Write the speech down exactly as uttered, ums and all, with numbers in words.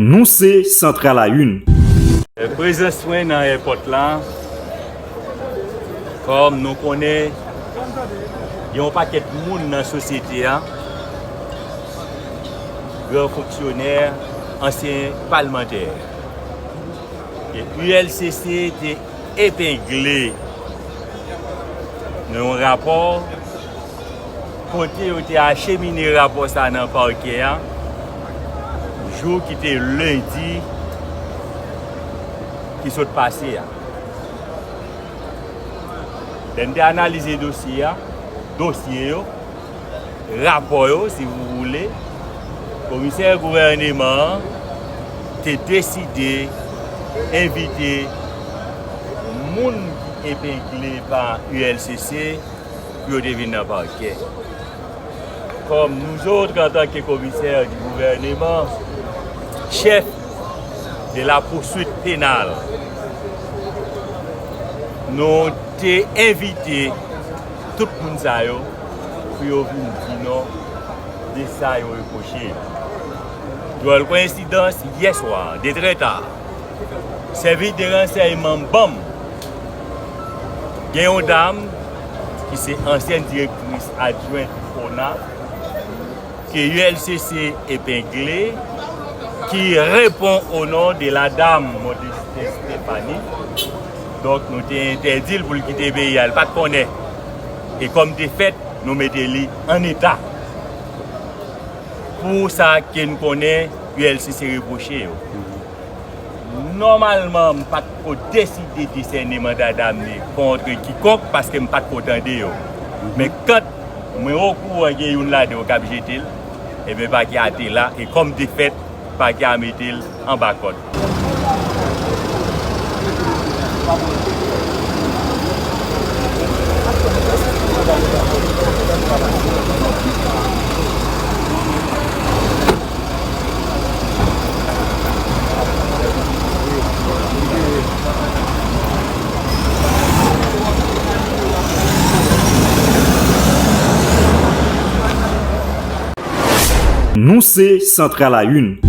Nou se Santral a Youn. Prezans mwen nan èpòt la, kòm nou konnen, gen yon pakèt moun nan sosyete a, gran fonksyonè, ansyen palmantè. E U L C C te epengle nan yon rapò kote yo te achemine rapò sa nan pakè a, jou ki te lendi ki sot pase a. Lè n te analize dosye a, dosye yo, rapò yo, si vous voulez, komisè gouvèneman an te deside envite moun ki epengle pa U L C C pou yo te vin nan pakè. Kòm nou zòt, antanke komisè di gouvèneman, chèf de la poursuite pénale, nou te envite tout moun sa yo pou yo vin di non de sa yo repwoche yo. Dwòl koyensidans, yè swa, de trè ta, sèvis de ransèyman ban m, gen yon dam ki se ansyèn direktris adjwent ona, ke U L C C epengle, ki repon o non de la dam Modeste Stéphanie. Donk, nou te entèdi l pou l kite peyi a, l pa t konnen. E kòm de fèt, nou mete li an eta pou sa ke n konnen U L C C repwoche yo. Nòmalman, m pa t ko deside desène manda damne kont kikonk paske m pa t ko tande yo. Men kan mwen okouran gen youn ladan yo k ap jete l, ebyen, pakè a te la, e kòm de fèt, pakè a mete l anba kòd. Nou se Santral a Youn.